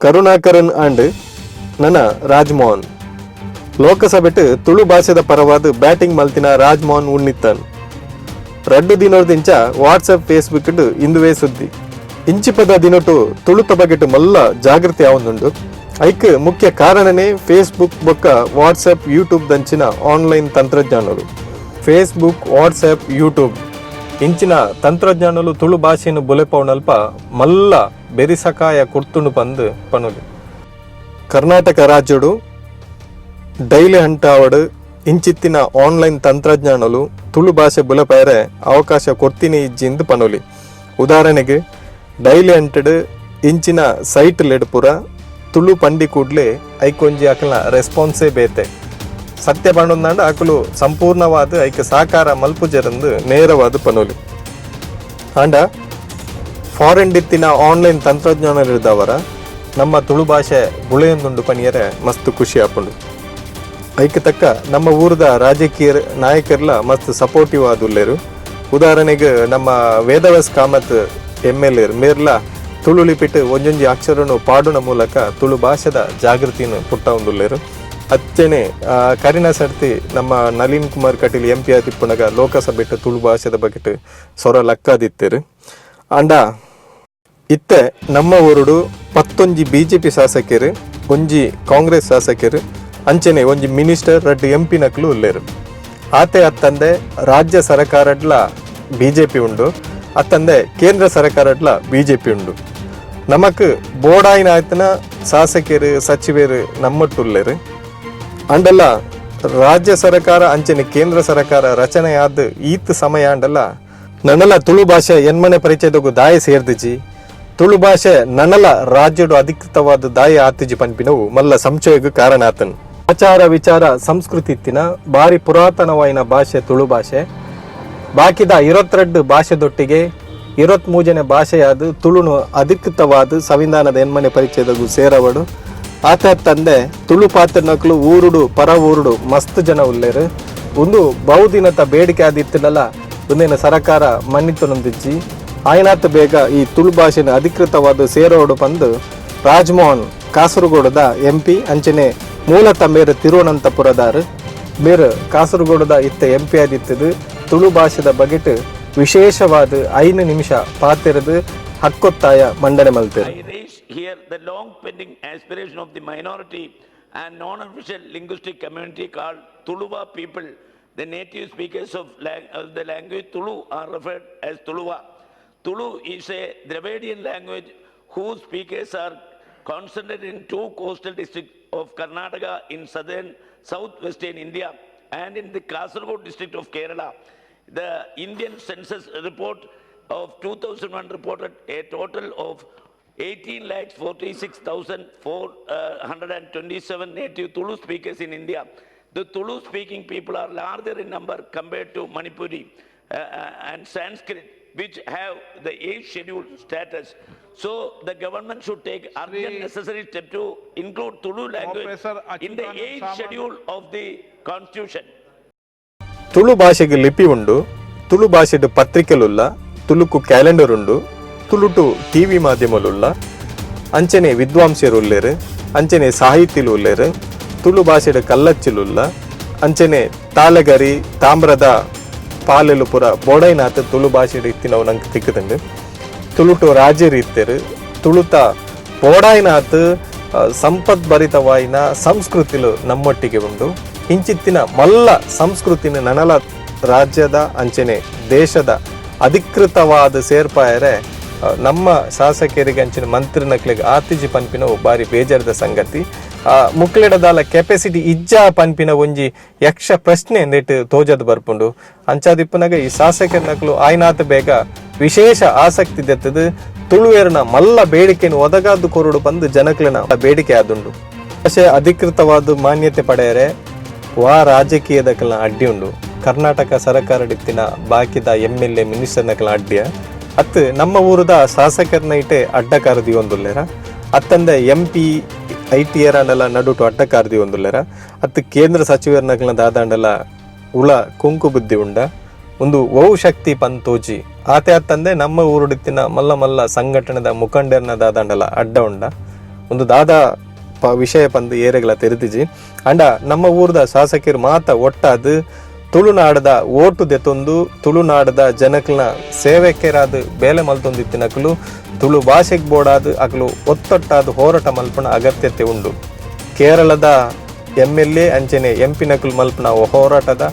Karunakaran and ನನ ರಾಜ್ಮೋಹನ್. ಲೋಕಸಭೆಟ್ ತುಳು ಭಾಷೆದ ಪರವಾದ ಬ್ಯಾಟಿಂಗ್ ಮಲ್ತಿನ ರಾಜ್ಮೋಹನ್ ಉನ್ನಿತ್ತನ್. ರಡ್ಡು ದಿನೊರ್ದಿಂಚ ವಾಟ್ಸಪ್, ಫೇಸ್ಬುಕ್ ಇಂದುವೇ ಸುದ್ದಿ. ಇಂಚಿಪದ ದಿನೊಟು ತುಳುತ ಬಗೆಟ್ ಮಲ್ಲ ಜಾಗೃತಿ ಆವೊಂದುಂಡು. ಐಕ್ ಮುಖ್ಯ ಕಾರಣನೇ ಫೇಸ್ಬುಕ್ ಬೊಕ್ಕ ವಾಟ್ಸಪ್, ಯೂಟ್ಯೂಬ್ ದಂಚಿನ ಆನ್ಲೈನ್ ತಂತ್ರಜ್ಞಾನಲು. Facebook, WhatsApp, YouTube ಇಂಚಿನ ತಂತ್ರಜ್ಞಾನಲು ತುಳು ಭಾಷೆಯನ್ನು ಬುಲೆಪವನಲ್ಪ ಮಲ್ಲ ಬೆರಿಸಕಾಯ ಕೊರ್ತುಂಡು ಪಂದ್ ಪನೊಲಿ. ಕರ್ನಾಟಕ ರಾಜ್ಯಡು ಡೈಲಿ ಹಂಟಾವಡ್ ಇಂಚಿತ್ತಿನ ಆನ್ಲೈನ್ ತಂತ್ರಜ್ಞಾನಲು ತುಳು ಭಾಷೆ ಬುಲೆಪಯರೆ ಅವಕಾಶ ಕೊರ್ತಿನಿ ಇಜ್ಜಿಂದು ಪನೊಲಿ. ಉದಾಹರಣೆಗೆ ಡೈಲಿ ಹಂಟೆಡ್ ಇಂಚಿನ ಸೈಟ್ ಲೆಡ್ ಪೂರ ತುಳು ಪಂಡಿ ಕೂಡ್ಲೆ ಐಕೊಂಜಿ ಅಕಲ್ನ ರೆಸ್ಪಾನ್ಸೇ ಬೇತೆ. ಸತ್ಯ ಪಂಡೊಂದಾಂಡ ಅಕುಲು ಸಂಪೂರ್ಣವಾದ ಐಕ್ ಸಾಕಾರ ಮಲ್ಪುಜೆರಂದು ನೇರವಾದ ಪನೊಲಿ. ಆಂಡ ಫಾರಿನ್ ಡಿತ್ತಿನ ಆನ್ಲೈನ್ ತಂತ್ರಜ್ಞಾನ ಇರ್ದವರ ನಮ್ಮ ತುಳು ಭಾಷೆ ಬುಳೆಯೊಂದುಂಡು ಪನಿಯರೆ ಮಸ್ತ್ ಖುಷಿ ಆಪುಂಡು. ಐಕ್ ತಕ್ಕ ನಮ್ಮ ಊರದ ರಾಜಕೀಯ ನಾಯಕರ್ಲ ಮಸ್ತ್ ಸಪೋರ್ಟಿವ್ ಆದುಲ್ಲೆರು. ಉದಾಹರಣೆಗೆ ನಮ್ಮ ವೇದವ್ಯಾಸ್ ಕಾಮತ್ ಎಮ್.ಎಲ್.ಎ ಮೇರ್ಲ ತುಳು ಲಿಪಿಟ್ ಒಂಜೊಂಜಿ ಅಕ್ಷರನು ಪಾಡುನ ಮೂಲಕ ತುಳು ಭಾಷೆದ ಜಾಗೃತಿಯನ್ನು ಪುಟ್ಟವೊಂದುಲ್ಲೆರು. ಅಚ್ಚನೆ ಕರಿನ ಸರ್ತಿ ನಮ್ಮ ನಳಿನ್ ಕುಮಾರ್ ಕಟೀಲ್ ಎಂ.ಪಿ ಆದಿಪ್ಪುನಗ ಲೋಕಸಭೆಟ್ ತುಳು ಭಾಷೆದ ಬಗೆಟ್ ಸೊರ ಲಕ್ಕಾದಿತ್ತೆರು. ಆಂಡ ಇತ್ತೆ ನಮ್ಮ ಊರುಡು 10 ಬಿಜೆಪಿ ಶಾಸಕೆರು, ಒಂಜಿ ಕಾಂಗ್ರೆಸ್ ಶಾಸಕೆರು, ಅಂಚನೆ ಒಂಜಿ ಮಿನಿಸ್ಟರ್, ರಡ್ಡು ಎಂ.ಪಿ ನಕಲು ಉಲ್ಲೇರು. ಆತೆ ಅತ್ತಂದೆ ರಾಜ್ಯ ಸರಕಾರಡ್ಲ ಬಿಜೆಪಿ ಉಂಡು, ಅತ್ತಂದೆ ಕೇಂದ್ರ ಸರಕಾರಡ್ಲ ಬಿಜೆಪಿ ಉಂಡು. ನಮಕ್ ಬೋಡಾಯಿನ ಆಯ್ತನ ಶಾಸಕರು, ಸಚಿವರು ನಮ್ಮಟ್ಟುಲ್ಲೇರು. ಅಂಡಲ್ಲ ರಾಜ್ಯ ಸರಕಾರ ಅಂಚನೆ ಕೇಂದ್ರ ಸರಕಾರ ರಚನೆಯಾದ ಈತ್ ಸಮಯ ಅಂಡಲ್ಲ ನನಲ ತುಳು ಭಾಷೆ ಎನ್ಮನೆ ಪರಿಚಯದಗು ದಾಯ ಸೇರ್ದಿಜಿ. ತುಳು ಭಾಷೆ ನನಲ ರಾಜ್ಯಡು ಅಧಿಕೃತವಾದ ದಾಯ ಆತಿಜಿ ಪನ್ಪಿನವು ಮಲ್ಲ ಸಂಶಯಗ್ ಕಾರಣ ಆತನ್. ಆಚಾರ ವಿಚಾರ ಸಂಸ್ಕೃತಿ ಇತ್ತಿನ ಬಾರಿ ಪುರಾತನವಾಯಿನ ಭಾಷೆ ತುಳು ಭಾಷೆ. ಬಾಕಿದ 22 ಭಾಷೆದೊಟ್ಟಿಗೆ 23ನೇ ಭಾಷೆಯಾದ ತುಳುನು ಅಧಿಕೃತವಾದ ಸಂವಿಧಾನದ ಎನ್ಮನೆ ಪರಿಚಯದಗು ಸೇರವಡು. ಆತ ತಂದೆ ತುಳು ಪಾತ್ರನಕ್ಲು ಊರುಡು ಪರ ಊರುಡು ಮಸ್ತ್ ಜನ ಉಲ್ಲೇರು. ಒಂದು ಬಹುದಿನತ ಬೇಡಿಕೆ ಆದಿತ್ತನಲ್ಲ, ಒಂದೇನ ಸರಕಾರ ಮನ್ನಿತು. ಆಯ್ನಾತ್ ಬೇಗ ಈ ತುಳು ಭಾಷೆನ ಅಧಿಕೃತವಾದ ಸೇರೋಡು ಪಂದು ರಾಜ್ಮೋಹನ್, ಕಾಸರಗೋಡದ ಎಂ.ಪಿ, ಅಂಚನೆ ಮೂಲತಃ ಮೇರು ತಿರುವನಂತಪುರದಾರು. ಮೇರು ಕಾಸರಗೋಡದ ಇತ್ತ ಎಂ.ಪಿ ಆದಿತ್ತದು ತುಳು ಭಾಷೆದ ಬಗೆಟ್ ವಿಶೇಷವಾದ 5 ನಿಮಿಷ ಪಾತಿರದು ಹಕ್ಕೊತ್ತಾಯ ಮಂಡನೆ ಮಲ್ತೇರು. I raise here the long pending aspiration of the minority and non-official linguistic community called Tuluva people. The native speakers of the language Tulu are referred as Tuluva. Tulu is a Dravidian language whose speakers are concentrated in two coastal districts of Karnataka in southern southwestern India and in the Kasaragod district of Kerala. The Indian Census report of 2001 reported a total of 18 lakhs 46,427 native Tulu speakers in India. The Tulu speaking people are larger in number compared to Manipuri and Sanskrit, which have the eighth schedule status. So the government should take urgent Shri necessary step to include Tulu language Professor in the Achyutanand eighth Samant. Schedule of the constitution. Tulu ಭಾಷೆಗೆ ಲಿಪಿ ಉಂಡು, ತುಳು ಭಾಷೆಡ್ ಪತ್ರಿಕೆಲುಲ್ಲ, Tuluku calendar ಉಂಡು, ತುಳುಟು TV ಮಾಧ್ಯಮಲುಲ್ಲ, ಅಂಚನೆ ವಿದ್ವಾಂಸರು ಉಲ್ಲೇರು, ಅಂಚನೆ ಸಾಹಿತಿಲು ಉಲ್ಲೇರು, ತುಳು ಭಾಷೆಡ್ ಕಲ್ಲಚ್ಚಿಲುಲ್ಲ, ಅಂಚನೆ ತಾಲಗರಿ ತಾಮ್ರದ ಪಾಲೆಲು ಪುರ ಬೋಡೈನಾಥ್ ತುಳು ಭಾಷೆಡ್ ಇತ್ತಿನವು ನಂಗೆ ತಿಕ್ಕುದುಂಡು. ತುಳುಟು ರಾಜರು ಇತ್ತೆರು. ತುಳುತ ಬೋಡಾಯ್ನಾಥ್ ಸಂಪದ್ಭರಿತವಾಯಿನ ಸಂಸ್ಕೃತಿಲು ನಮ್ಮೊಟ್ಟಿಗೆ ಉಂಡು. ಇಂಚಿತ್ತಿನ ಮಲ್ಲ ಸಂಸ್ಕೃತಿನ ನನಲ ರಾಜ್ಯದ ಅಂಚನೆ ದೇಶದ ಅಧಿಕೃತವಾದ ಸೇರ್ಪಾಯರೆ ನಮ್ಮ ಶಾಸಕರಿಗೆ ಅಂಚಿನ ಮಂತ್ರಿನಕ್ಲೆಗ್ ಆತಿಜಿ ಪನ್ಪಿನವು ಬಾರಿ ಬೇಜಾರದ ಸಂಗತಿ. ಮುಕ್ಲೆಡದಾಲ ಕೆಪಾಸಿಟಿ ಇಜ್ಜ ಪನ್ಪಿನ ಒಂಜಿ ಯಕ್ಷ ಪ್ರಶ್ನೆ ನೆಟ್ ತೋಜದ್ ಬರ್ಪುಂಡು. ಅಂಚಾದಿಪ್ಪುನಗ ಈ ಶಾಸಕರನಕ್ಲು ಆಯ್ನಾತ್ ಬೇಗ ವಿಶೇಷ ಆಸಕ್ತಿ ದೆತ್ತದು ತುಳುವೇರ್ನ ಮಲ್ಲ ಬೇಡಿಕೆಯನ್ನು ಒದಗಾದು ಕೊರಡು ಬಂದು ಜನಕ್ಲೆನ ಬೇಡಿಕೆ ಆದುಂಡು. ಭಾಷೆ ಅಧಿಕೃತವಾದ ಮಾನ್ಯತೆ ಪಡೆಯರೆ ವಾ ರಾಜಕೀಯದಕಲ್ನ ಅಡ್ಡಿ ಉಂಡು? ಕರ್ನಾಟಕ ಸರಕಾರ ಬಾಕಿದ ಎಮ್.ಎಲ್.ಎ, ಮಿನಿಸ್ಟರ್ನಕಲ್ನ ಅಡ್ಡಿಯ ಅತ್ತು ನಮ್ಮ ಊರದ ಶಾಸಕರನ್ನ ಇಟ್ಟೆ ಅಡ್ಡ ಕಾರದಿ ಒಂದುಲ್ಲೇರ? ಅತ್ತಂದೆ ಎಂ.ಪಿ, ಐ.ಟಿ ಆಂಡಲ ನಡುಟು ಅಡ್ಡ ಕಾರದಿ ಒಂದುಲ್ಲೇರ? ಅತ್ತು ಕೇಂದ್ರ ಸಚಿವರ್ನಕಲ್ನ ದಾದಾಂಡಲ ಉಳ ಕುಂಕು ಬುದ್ಧಿ ಉಂಡ? ಒಂದು ಒವು ಶಕ್ತಿ ಪಂತೋಜಿ. ಆತೆ ಅತ್ತಂದೆ ನಮ್ಮ ಊರುಡಿತ್ತಿನ ಮಲ್ಲ ಮಲ್ಲ ಸಂಘಟನೆದ ಮುಖಂಡರ್ನ ದಾದಾಂಡಲ ಅಡ್ಡ ಉಂಡ? ಉಂದು ದಾದ ಪ ವಿಷಯ ಪಂದ್ ಏರೆಗ್ಲ ತೆರಿದಿಜಿ. ಅಂಡ ನಮ್ಮ ಊರ್ದ ಶಾಸಕೆರ್ ಮಾತ ಒಟ್ಟಾದ್ ತುಳುನಾಡದ ಓಟು ದೆತೊಂದು ತುಳುನಾಡದ ಜನಕ್ಲೆನ ಸೇವಕೆರಾದ್ ಬೇಲೆ ಮಲ್ತೊಂದಿತ್ತಿನಕುಲು ತುಳು ಭಾಷೆಗ್ ಬೋಡಾದ್ ಅಕುಲು ಒತ್ತೊಟ್ಟಾದ್ ಹೋರಾಟ ಮಲ್ಪುನ ಅಗತ್ಯತೆ ಉಂಡು. ಕೇರಳದ ಎಮ್ ಎಲ್ ಎ ಅಂಚನೆ ಎಂ ಪಿ ನಕುಲು ಮಲ್ಪುನ ಹೋರಾಟದ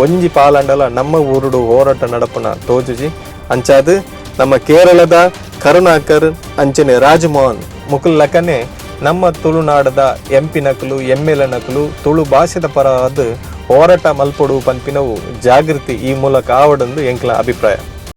ಒಂಜಿ ಪಾಲಂಡಲ ನಮ್ಮ ಊರುಡು ಹೋರಾಟ ನಡಪುನ ತೋಜುಜಿ. ಅಂಚಾದ್ ನಮ್ಮ ಕೇರಳದ ಕರುಣಾಕರ್ ಅಂಚನೆ ರಾಜಮೋಹನ್ ಮುಕುಲ್ ಲಕನೆ ನಮ್ಮ ತುಳುನಾಡದ ಎಂ ಪಿನಕುಲು ಎಮ್ ಎಲ್ ಎ ನಕುಲು ತುಳು ಭಾಷೆದ ಪರವಾದ್ ಹೋರಾಟ ಮಲ್ಪೊಡು ಪನ್ಪಿನವು ಜಾಗೃತಿ ಈ ಮೂಲಕ ಆವೊಡುಂದು ಎಂಕ್ಲ ಅಭಿಪ್ರಾಯ.